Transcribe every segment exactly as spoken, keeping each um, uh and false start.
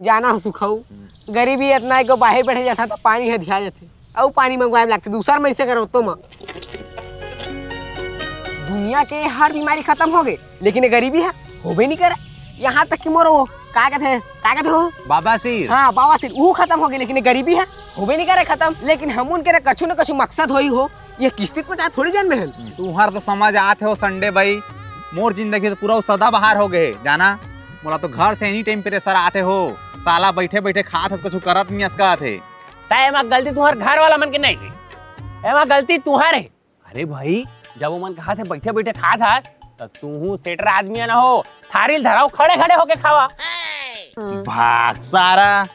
जाना हो सुखऊ, गरीबी इतना है कि बाहर बैठे जाता तो पानी ह धिया जाथे, अउ पानी मंगवाए लागथे दूसर मइसे करो तो म। दुनिया के हर बीमारी खत्म हो गए, लेकिन ये गरीबी है होबे नहीं करे। यहाँ तक कि मोर वो का कहते हैं, का कहते हो? बवासीर। हाँ, बवासीर, वो खत्म हो गए, लेकिन ये गरीबी है होबे नहीं करे खत्म। लेकिन हमन के रे कछु न कछु मकसद होई हो, ये किस्ती पटाए थोड़ी जन्मे हन। तुहर तो समझ आत हे हो संडे भाई, मोर जिंदगी तो पूरा सदाबहार हो गए हे, जाना। मोला तो घर से एनी टाइम प्रेशर आते हो, साला बैठे बैठे खात हस, कुछ करत नहीं असका आते। त एमा गलती तुहर घर वाला मन के नहीं हे, एमा गलती तुहर हे। अरे भाई, जब वो मन कहा थे बैठे बैठे खात हस, त तूहू सेटर आदमी ना हो, थारी ल धराओ, खड़े खड़े होके खावा। भाग सारा।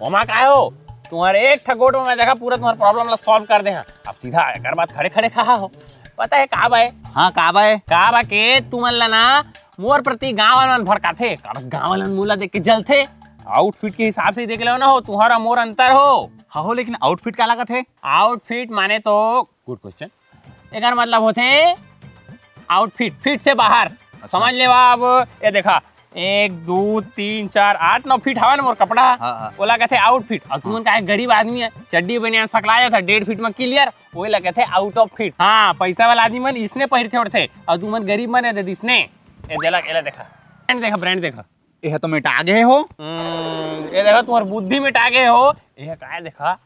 ओमा काय हो, तुम्हारे एक ठा गोठ में मैं देखा पूरा तुम्हारे प्रॉब्लम ला सॉल्व कर दे हाँ। अब सीधा एकर बाद खड़े खड़े कहा हो, पता है का बाय? हाँ, का बाय? का बा के तुमन ला ना मोर प्रति गांव वाला मन भड़काथे, का बा गांव वाला मन मोला देख के जलथे। आउटफिट के हिसाब से देख लो ना हो, तुम्हारा मोर अंतर हो। हाँ हो, लेकिन आउटफिट का लागत है? आउटफिट माने तो गुड क्वेश्चन। एकर मतलब होथे आउटफिट, फिट से बाहर। अच्छा। समझ लेवा अब, ये देखा, एक, दू, तीन, चार, आठ, नौ फीट हवा ना मोर कपड़ा, हाँ, हाँ। ओला कथे आउटफिट। अब तुमन का गरीब आदमी है, चड्डी बनियान सकला जाता, डेढ़ फीट में क्लियर, ओला कथे आउट ऑफ फिट। हाँ, पैसा वाला आदमी मन इसने पहिरथे ओढ़थे, और तुमन गरीब मन है दे इसने। ये देला, एला देखा, ब्रांड देखा, ब्रांड देखा। ये तो मेटा गे हो। हम्म, ये देखा, तुम्हार बुद्धि मेटा गे हो। ये काय देखा,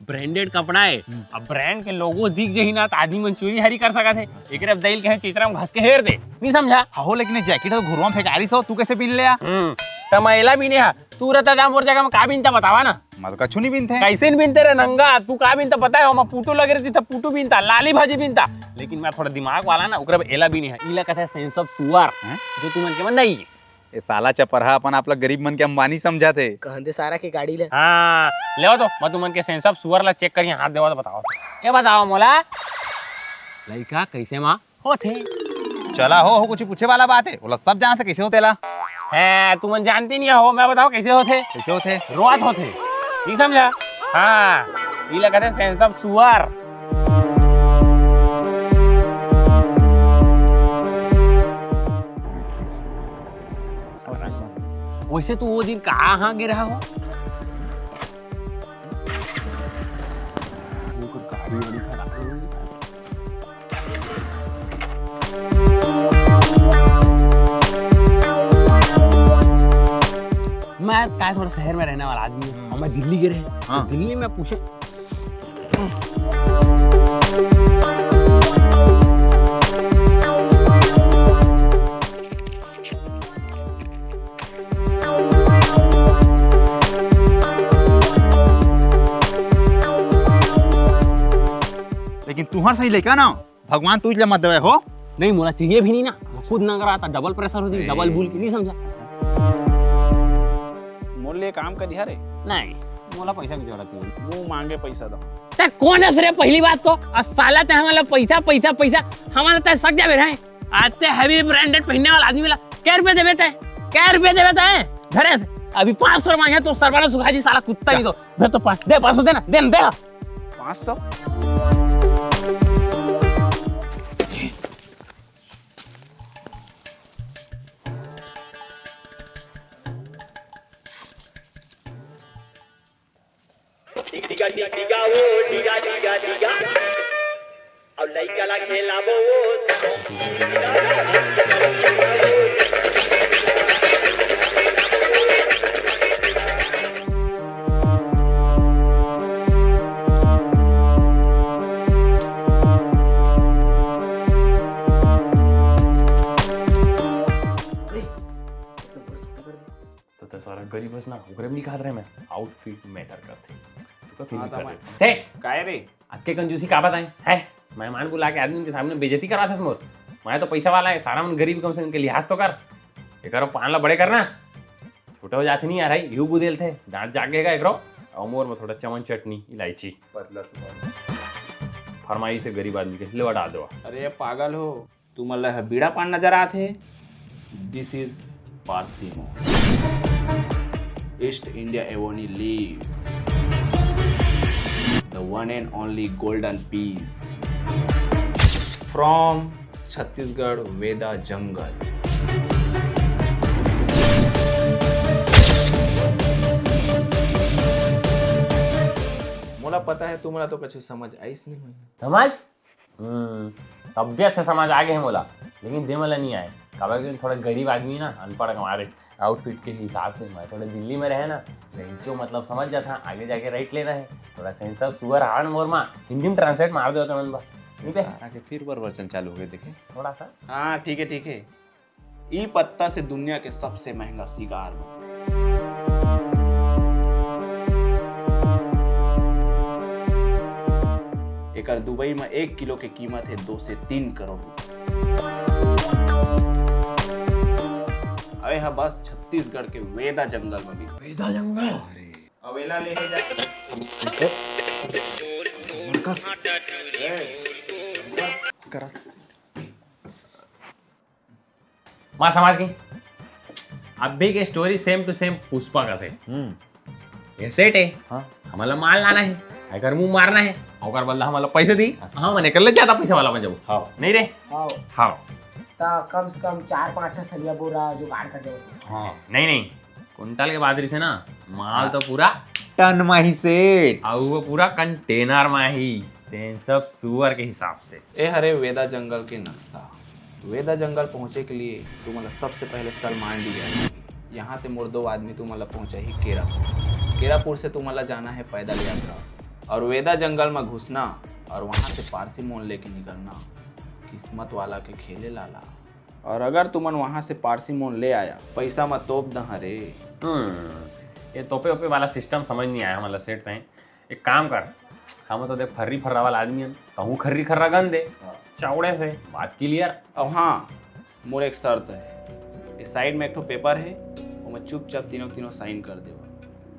ब्रांडेड कपड़ा है। हम्म। अब ब्रांड के लोगो दिख जही ना, त आदमी मन चोरी हरी कर सकत है। एकरे अब दई ल कहे चिचरा में घस के हेर दे, नहीं समझा? हाँ हो, लेकिन ये जैकेट तो घुरवा फेंकारिस हो, तू कैसे बीन ले आ? हम्म, त मैं एला बीने हा, तू रहता जा मोर जगह में का बीनता बतावा ना। मैं तो कछु नहीं बीनथे। कैसे नहीं बीनते रे नंगा, तू का बीनता पता है? हम पुटू लगे रहती त पुटू बीनता, लाली भाजी बीनता, लेकिन मैं थोड़ा दिमाग वाला ना, ओकरे बर एला बीने हा। इला कहता है सेंस ऑफ सुअर, हैं? जो तुमन के मन नहीं है। ए साला चपरहा अपन आप ला गरीब मन के अंबानी समझत हे। कहन दे सारा के गाड़ी ले। हाँ, लेवा तो, मैं तुमन के सेंस ऑफ सुअर ला चेक करिए, हाथ देवा तो बताओ। ये बताओ मोला, लइका कैसे माँ होथे? चला हो, हो कुछ पूछे वाला बात है, ओला सब जानत हे कैसे होथे ला। हैं, तुमन जानते नहीं हो, मैं बताओ कैसे होथे? कैसे होथे? रोत होथे, नहीं समझा? हाँ, इला कहते सेंस ऑफ सुअर। वैसे तू वो दिन कहाँ, हाँ गे रहा हो? वो कुछ गाड़ी वाड़ी खड़ा है। मैं काय थोड़ा शहर में रहने वाला आदमी हूँ, हम्म। और मैं दिल्ली गे रहे। हाँ। तो दिल्ली में पूछे, लेकिन तुहर सही लइका ना, भगवान तू इला मत देवे हो। नहीं, मोला चाहिए भी नहीं ना, मैं खुद नंगरा आता, डबल प्रेशर होती, ए। डबल बुल की, नहीं समझा? मोर लिए काम करिहा रे। नहीं, मोला पैसा की जरूरत नहीं। मुंह मांगे पैसा दो। ते कौन है रे पहली बात तो? आ साला ते हमला पैसा, पैसा, पैसा, हमला ते सक जाबे रे। आते हैवी ब्रांडेड पहनने वाला आदमी ला कै रुपया देबे ते? कै रुपया देबे ते? धरे, अभी पाँच सौ मांगे तो सरवाना सुखा जी साला कुत्ता नहीं तो। दे तो पाँच, दे पाँच सौ दे ना, दे ना, दे ना। पाँच सौ? टिक टिका टिक टिका वो टिका टिका टिका। अब लइका ला खेलाबो वो। तो ते सारा गरीब हस ना, ओकरे में नहीं कहत रहे मैं, आउटफिट मैटर करथे। तू का फील हाँ, करथे? से काय रे? अतके कंजूसी का बताएं? हैं? मेहमान बुला के आदमी के सामने बेइज्जती करवाथस मोर। मैं तो पैसा वाला है, सारा मन गरीब, कम से कम के लिहाज तो कर। एकरो पान ला बड़े करना। छोटा हो जाथे नहीं यार, है, यू बुदेल थे। दांत जागेगा एकरो। और मोर में थोड़ा चमन चटनी, इलायची। पतला सुपारी। फरमाइश है गरीब आदमी के, लेवा डाल देवा। अरे पागल हो, तुमन ला ह बीड़ा पान नजर आत हे? This is Parsimo, East India Ebony Leaf, the one and only golden piece from Chhattisgarh Veda Jungle. मोला पता है, तुमला तो कछु समझ आइस नहीं होही। समझ? हम्म, तबियत से समझ आ गे हे मोला, लेकिन दे मोला नहीं आए, काबर कि थोड़ा गरीब आदमी ना, अनपढ़ कमारे। आउटफिट के हिसाब से मैं थोड़ा दिल्ली में रहे ना, बेंचो मतलब समझ जाता, आगे जाके राइट लेना है। थोड़ा सेंस ऑफ सुअर हाड़ मोर मा हिंदी में ट्रांसलेट मार दे तुमन बा, ठीक है? सारा के फिर प्रवचन चालू हो गए, देखे। थोड़ा सा। हाँ, ठीक है, ठीक है। ई पत्ता से दुनिया के सबसे महंगा सिगार बनथे। एकर दुबई में एक किलो के कीमत है दो से तीन करोड़ रुपया। अबे हा बस छत्तीसगढ़ के वेदा जंगल में मिलथे। वेदा जंगल? अरे। अवेला ले हे जा। करा। माँ समझ गई। अभी के स्टोरी सेम टू सेम पुष्पा का से। हम्म। ये सेठ है। हाँ। हमला माल लाना है, एकर मुंह मारना है, ओकर बदला हमला पैसे दी। अच्छा। हाँ, मने कर ले ज्यादा पैसा वाला बन जाबो। हाँ। नहीं रे? हाँ। हाँ। ता कम से कम चार पाँच ठा सरिया बोरा जुगाड़ कर दो। हाँ। नहीं, नहीं। कुंटल के बात रहिसे ना, माल हाँ। तो पूरा टन माही सेठ। अउ वो पूरा कंटेनर माही, सेंस ऑफ सुअर के हिसाब से। ए हरे वेदा जंगल के नक्शा। वेदा जंगल पहुंचे के लिए तुमला सबसे पहले सलमान डी जाना है। यहाँ से मोर दो आदमी तुमला पहुंचाही केरापुर। केरापुर से तुमला जाना है पैदल यात्रा और वेदा जंगल में घुसना और वहाँ से पारसी मोन लेके निकलना। किस्मत वाला के खेले लाला। और अगर तुमन वहाँ से पारसी मोन ले आया, पैसा म तोप दहा रे। हम्म, ये तोपे ओपे वाला सिस्टम समझ नहीं आया हमला सेठ तैं। एक काम कर, हम तो देख फर्री फर्रा वाला आदमी हन, तहूँ खर्री खर्रा गन दे, हाँ। चावड़े से बात क्लियर। अब हाँ, मोर एक शर्त है, ये साइड में एक ठो पेपर है, ओमा चुपचाप तीनों तीनों साइन कर देवा,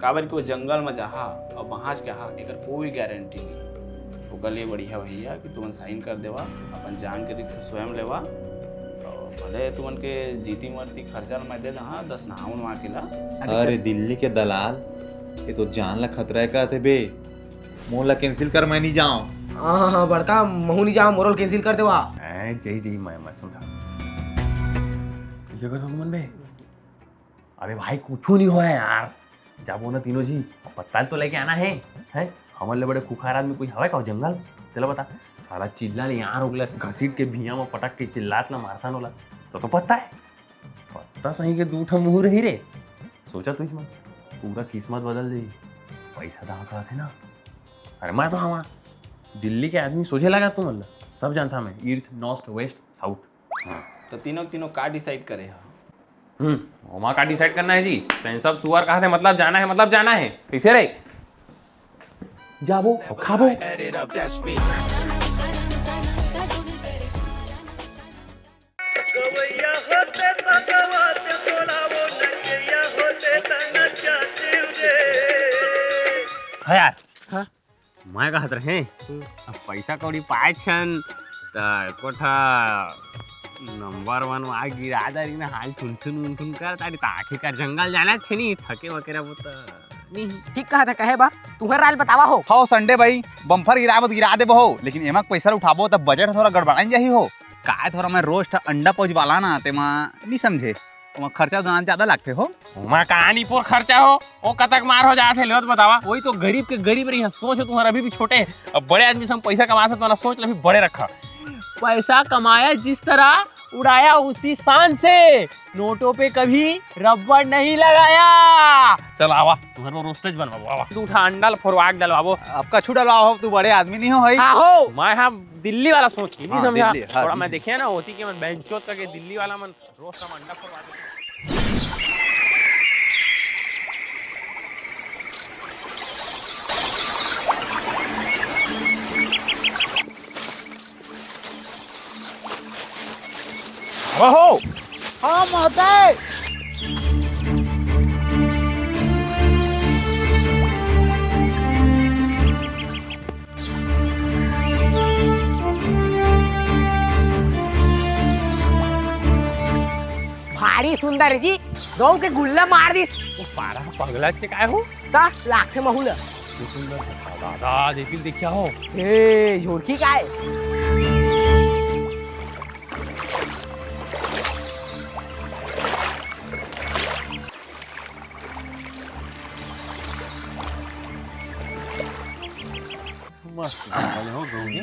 काबर कि वो जंगल में जाहा और बाहच के आहा, एकर कोई गारंटी नहीं। ओकर लिए बढ़िया भैया कि तुमन साइन कर देवा, अपन जान के रिस्क स्वयं लेवा, और भले तुमन के जीती मरती खर्चा ल मैं दे दहा, दस नहावन वहाँ के ला। अरे दिल्ली के दलाल, ये तो जान ला खतरा है कहते बे। मोला कैंसिल कर, मैं नहीं जाऊं। हाँ, हाँ, हाँ, बड़का, महू नहीं जाऊं, मोरल कैंसिल कर देवा। ए, जय, जय, मैं, मैं समझा। ये कर तुमन बे? अबे भाई, कुछू नहीं होय यार, जाबो ना तीनों जी, पत्ता तो लेके आना है, हैं? हमन ले बड़े खुखार आदमी कोई हवय का जंगल? तेला बता, साला चिल्ला ले यार, ओगला घसीट के भिया में पटक के चिल्लात ला मारथन ओला, तो, तो पत्ता है। पत्ता सही के दू ठा मुंह रही रे। सोचा तू इसमें, पूरा किस्मत बदल दे। पैसा दांव का है ना। अरे मैं तो हवा दिल्ली के आदमी सोझे लगा तू, मतलब सब जानता मैं, ईर्थ, नॉर्थ, वेस्ट, साउथ। हाँ। तो तीनों, तीनों का डिसाइड करे हा? हम्म, ओमा का डिसाइड करना है जी? तो इन सब सुअर कहा थे, मतलब जाना है, मतलब जाना है। कैसे रे? जाबो, खाबो। हाँ यार, हाँ? मैं कहत रहे, हम्म। अब पैसा कौड़ी पाए छन, त एको ठा नंबर वन वा गिरा दरी ना, हाल ठुनठुन उनठुन कर तारी, त आखिरकार जंगल जाना छे नी, थके वके रहो त नी। ठीक कहा था, कहे बा, तुहर राय बतावा हो। हो संडे भाई, बम्फर गिराबो त गिरा देबो हो, लेकिन एमा पैसा उठाबो त बजट थोड़ा गड़बड़ाइन जाही हो। काय थोड़ा मैं रोज ठा अंडा पौज वाला ना, तेमा नी समझे। ओमा खर्चा उतना ज्यादा लागथे हो। ओमा कहानी पोर खर्चा हो, ओ कतक मार हो जात हे, लेवत बतावा। वही तो गरीब के गरीब रही है, सोच तुम्हारा अभी भी छोटे है। अब बड़े आदमी से हम पैसा कमाते तो ना सोच ले, अभी बड़े रखा। पैसा कमाया जिस तरह, उड़ाया उसी शान से, नोटों पे कभी रबड़ नहीं लगाया। चल आवा, तुम्हारे रोस्टेज बनवाबो, आवा। दू ठा अंडा ल फोरवाक डलवाबो। अब कछु डलवाओ, तू बड़े आदमी नहीं हो भाई। हाँ हो। मैं हाँ दिल्ली वाला सोच के, नहीं हाँ, समझा? दिल्ली, हाँ, थोड़ा मैं दिल्ली। देखिया ना, होती कि मैं बेंचोत करके दिल्ली वाला मन रोज का अंडा फोड़वा देते। ओहो! हाँ, महोदय। भारी सुंदर है जी, गाँव के गुल्ला मार दिस। वो पारा पगला चे काय हो? ता लागथे महू ल। दादा, देखिल देखिया हो। ए, झोरखी काय? मस्त जंगल हो गहूं के।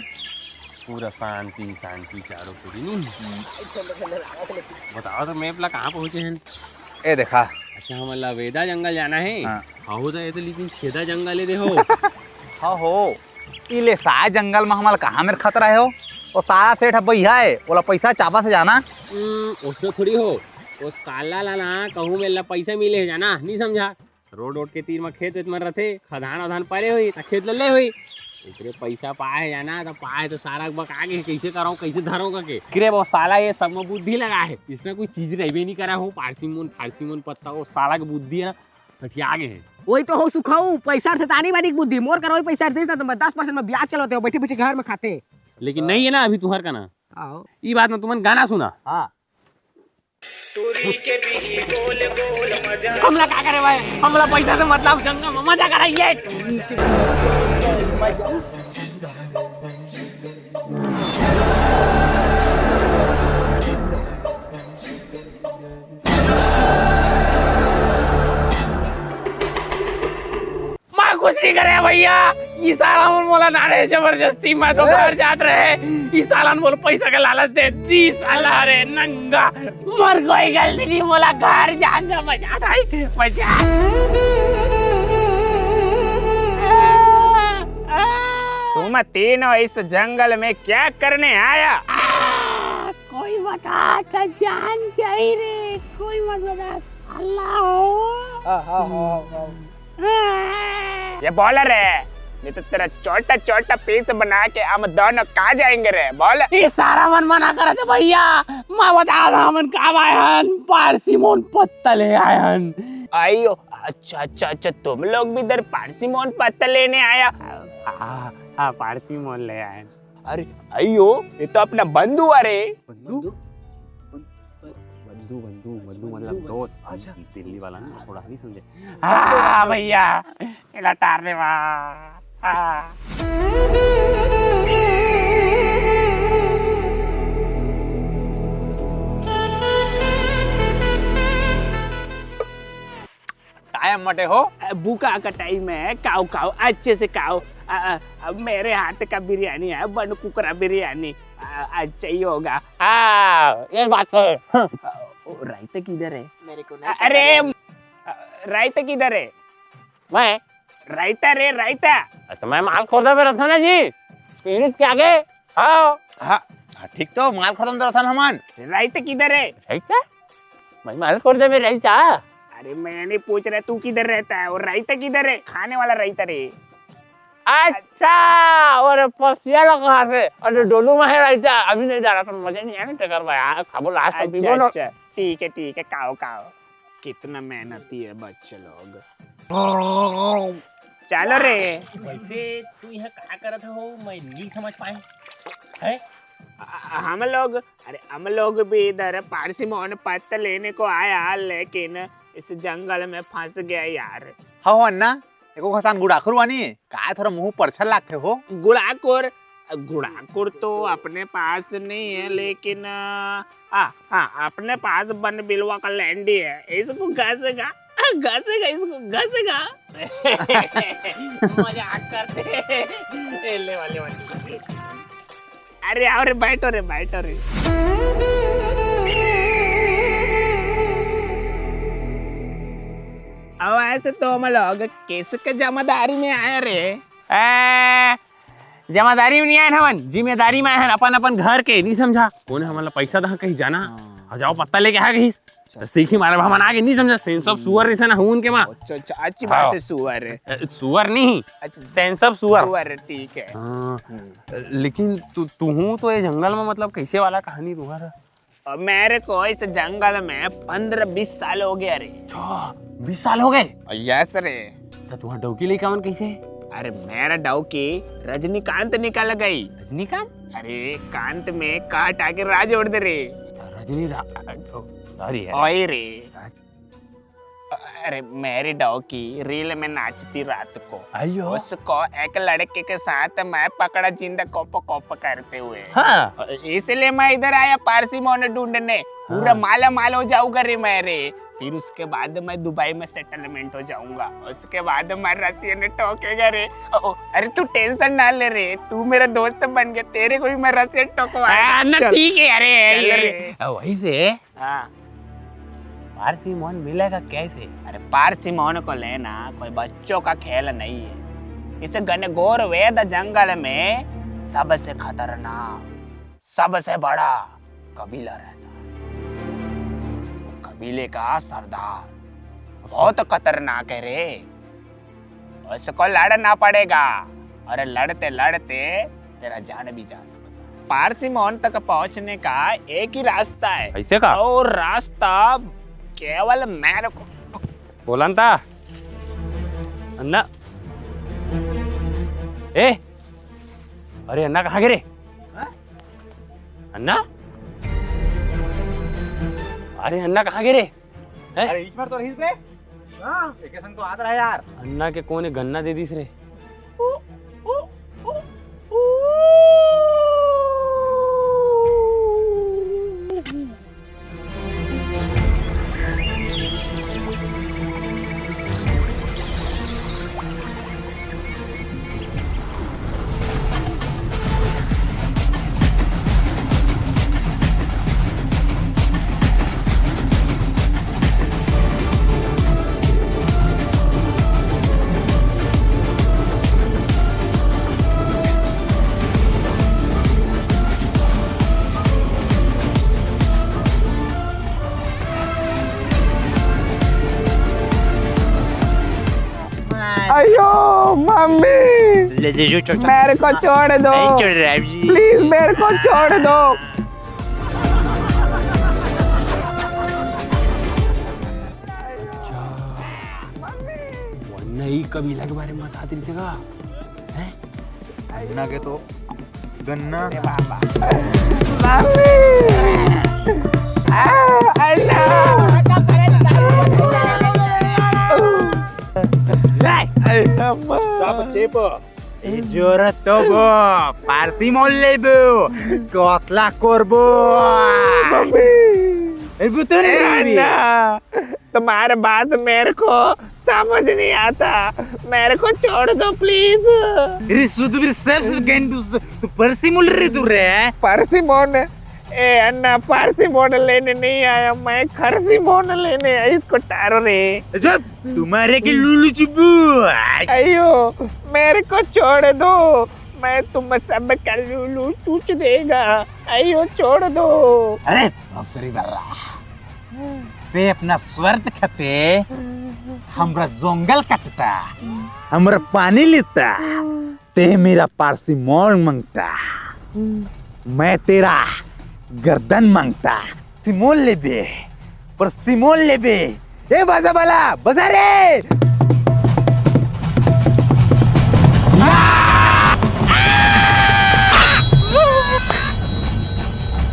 पूरा शांति, शांति चारों पूरी नी। बताओ तो मैप ला कहाँ पहुँचे हन? ए देखा। अच्छा, हमन ला वेदा जंगल जाना हे। हाँ। हहू तो ये तो लेकिन छेदा जंगल हे दे हो। हाँ हो। ई ले साय जंगल में हमन ला कहाँ मेर खतरा हे हो? ओ साला सेठ ह बइहा हे, ओला पैसा चाबा से जाना। हम्म, ओसने थोड़ी हो। ओ साला ला ना कहूँ मेर ला पैसा मिले हे जाना, नी समझा। रोड वोड के तीर म खेत वेत मन रथे, खदान वदान परे होही, त खेत ल ले होही। ओकरे पइसा पाए हे जाना, त पाए त सारा बका गे, कइसे करंव, कइसे धरंव कके। किरे वो साला ये सब म बुद्धि लगा हे। इसने कोई चीज रहिबे नी करा हो, पारसीमोन, फारसीमोन पत्ता, वो साला के बुद्धि हे ना, सठिया गे हे। वही तो हो सुखाऊ, पइसा रथे तानी बारी के बुद्धि, मोर करा वही पइसा रथे त मैं दस परसेंट म ब्याज चलते हो, बइठे बइठे घर म खाते। लेकिन नहीं हे ना अभी तुहर कना। आओ। ई बात म तुमन गाना सुना। हाँ। हमला का करे भाई, हमला पैसा से मतलब, जंगल में मजा कराइए। मैं कुछ नहीं करे भैया, ई साला मन मोला डारे जबरदस्ती, मैं तो घर जात रहे, ई साला मन मोला पैसा के लालच दे दी, साला रे नंगा, मोर कोई गलती नहीं, मोला घर जान दे, मजा आई, मजा। तुम तीनों इस जंगल में क्या करने आया? कोई बता त जान जाई रे, कोई मत बता, साला हो। हाँ, हाँ, हाँ, हाँ। ये बोल रे, नहीं तो तेरा छोटा छोटा पीस बना के हम दोनों खा जाएंगे रे, बोल। ये सारा मन मना करत हे भैया, मैं बता रहा, हमन का आए हन, पारसीमोन पत्ता ले आए हन। आइयो, अच्छा, अच्छा, अच्छा, तुम लोग भी इधर पारसीमोन पत्ता लेने आया? हाँ, हाँ, पारसीमोन ले आए हन। अरे, अइयो, ये तो अपना बंधु अरे। बंधु? बंधु, बंधु, बंधु मतलब दोस्त। अच्छा। दिल्ली वाला ना, थोड़ा नहीं समझे। हाँ, भैया, एला टार दे बा। हाँ। काहे मटे हो? अ, बुका का टाइम है, काओ, काओ, अच्छे से काओ। अ, अ, अ, मेरे हाथ का बिरयानी है, बन कुकरा बिरयानी। अ, अच्छा ही होगा। हाँ, ये बात तो है। हाँ। अ, ओ, रायता किधर है? मेरे को नहीं अ, पता अरे, रायता। अ, रायता किधर है? मैं? रायता रे, रायता। अ, तो मैं माल खोदा में रहता ना जी, पीड़ित के आगे। हाँ। हाँ, हाँ, ठीक तो, माल खतम तो रहता ना हमान। रायता किधर है? रायता? भाई, माल कर दे मेरे रायता। अरे, मैं नहीं पूछ रहा, तू किधर रहता है और रायता किधर है? खाने वाला रायता रे। अच्छा, और पसिया लगा से, अरे, डोलू में है रायता, अभी नहीं डाला, तो मजा नहीं आया ना, टकर भाई, हाँ, खाबो लास्ट में अच्छा, पीबो ना। अच्छा, ठीक है, ठीक है, खाओ, खाओ। कितना मेहनती है बच्चे लोग। चलो रे। वैसे तू यहाँ का करत हो, मैं नहीं समझ पाए। हैं? अ-, हम लोग, अरे, हम लोग भी इधर पारसीमोन पत्ता लेने को आया, लेकिन इस जंगल में फंस गया यार। हाँ, हो अन्ना, एको घसान गुड़ाखुर वानी, काय थोड़ा मुंह परछल लागथे हो। गुड़ाखुर, गुड़ाखुर तो अपने पास नहीं है, लेकिन, आ, आ, हाँ, अपने पास बन बिलवा का लैंडी है, इसको घसेगा, घसेगा, इसको घसेगा। मजाक करते। ए, ले वाले वाले। अरे, आओ रे, बैठो रे, बैठो रे। अब ऐसे तो हम लोग किसके जमादारी में आए रे? ए, जमादारी में नहीं आए हन हमन, जिम्मेदारी में आए हन, अपन अपन घर के, नहीं समझा? कोन हमन ला पैसा दहा कही जाना, हाँ। आ जाओ पत्ता लेके आ गईस। अच्छा। तो सीखी मारे भामन आगे नहीं समझा, सेंस ऑफ सुअर जैसे ना हूं उनके मां। अच्छा, अच्छा, अच्छी हाँ। बात है, सुअर। ए, सुअर नहीं, अच्छा, सेंस ऑफ सुअर। सुअर, ठीक है। हाँ। हम्म। लेकिन तू, तू हूं तो ये जंगल में, मतलब, कैसे वाला कहानी तुम्हारा? और मेरे को इस जंगल में पन्द्रह बीस साल हो गया रे। अच्छा, बीस साल हो गए? यस रे। तो तुम्हारा डौकी लेके आवन कैसे? अरे, मेरा डौकी रजनीकांत निकल गई। रजनीकांत? अरे, कांत में कांट आके राज उड़ दे रे। अच्छा, रजनी रा-, ओ, सॉरी यार। ओए रे। अच्छा। अरे, मेरी डौकी रील में नाचती रात को। अयो। उसको एक लड़के के साथ मैं पकड़ा जिंदा कोप कोप करते हुए। हाँ। इसलिए मैं इधर आया पारसीमोन ढूंढने। पूरा हाँ। माला माल हो जाऊंगा रे मैं रे। फिर उसके बाद मैं दुबई में सेटलमेंट हो जाऊंगा, उसके बाद मैं रसियन ठोकेगा रे। ओ, अरे तू टेंशन ना ले रे, तू मेरा दोस्त बन गया, तेरे को भी मैं रसियन ठोकवा। हाँ, ना, चल। ठीक है, अरे, चल अरे, रे। अ, वही से हाँ। पारसी मोहन मिलेगा कैसे? अरे, पारसी मोहन को लेना कोई बच्चों का खेल नहीं है। इस घनघोर वेद जंगल में सबसे खतरनाक, सबसे बड़ा कबीला रहता है। वो कबीले का सरदार बहुत खतरनाक है रे। उसको लड़ना पड़ेगा, और लड़ते लड़ते तेरा जान भी जा सकता है। पारसी मोहन तक पहुंचने का एक ही रास्ता है। ऐसे का? और रास्ता केवल मेरे को। बोला न था अन्ना। ए, अरे अन्ना कहाँ गे रे? हाँ? अन्ना, अरे अन्ना कहाँ गे रे? हैं? अरे, इस बार तो रहीस बे। हाँ, वेकेशन तो आत रहा यार। अन्ना के कोने गन्ना दे दीस रे। अयो मम्मी, ले, ले, जो, जो, जो। मेरे को छोड़ दो। नहीं छोड़ रहा है जी। प्लीज, मेरे को छोड़ दो। अच्छा, वरना ही कबीला के बारे में बता दिल से का? हैं? अन्ना के तो गन्ना। मम्मी! आ, अन्ना! चुप, चुप। ए जोर तो बो, पारसी मोल लेबो, कतला करबो। मम्मी! ए बुतरे ए, अन्ना! तुम्हारे बात मेरे को समझ नहीं आता, मेरे को छोड़ दो प्लीज। रे सुधु, रे सब, सब गेंडू, तू पारसी मोल रे तू रे। पारसी मोन? ए अन्ना, पारसी मोन लेने नहीं आया मैं, खरसी मोन लेने आया, इसको टारो रे। जो तुम्हारे के लुलु चुबू। अयो, मेरे को छोड़ दो, मैं तुम सब का लुलु चूच देगा। अयो, छोड़ दो। अरे बाप रे बल्ला, ते अपना स्वार्थ खाते हमरा जंगल काटता, हमरा पानी लेता, ते मेरा पारसी मोल मांगता, मैं तेरा गर्दन मांगता। सिमोन लेबे, पर सिमोन लेबे। ए बाजा वाला, बजा रे।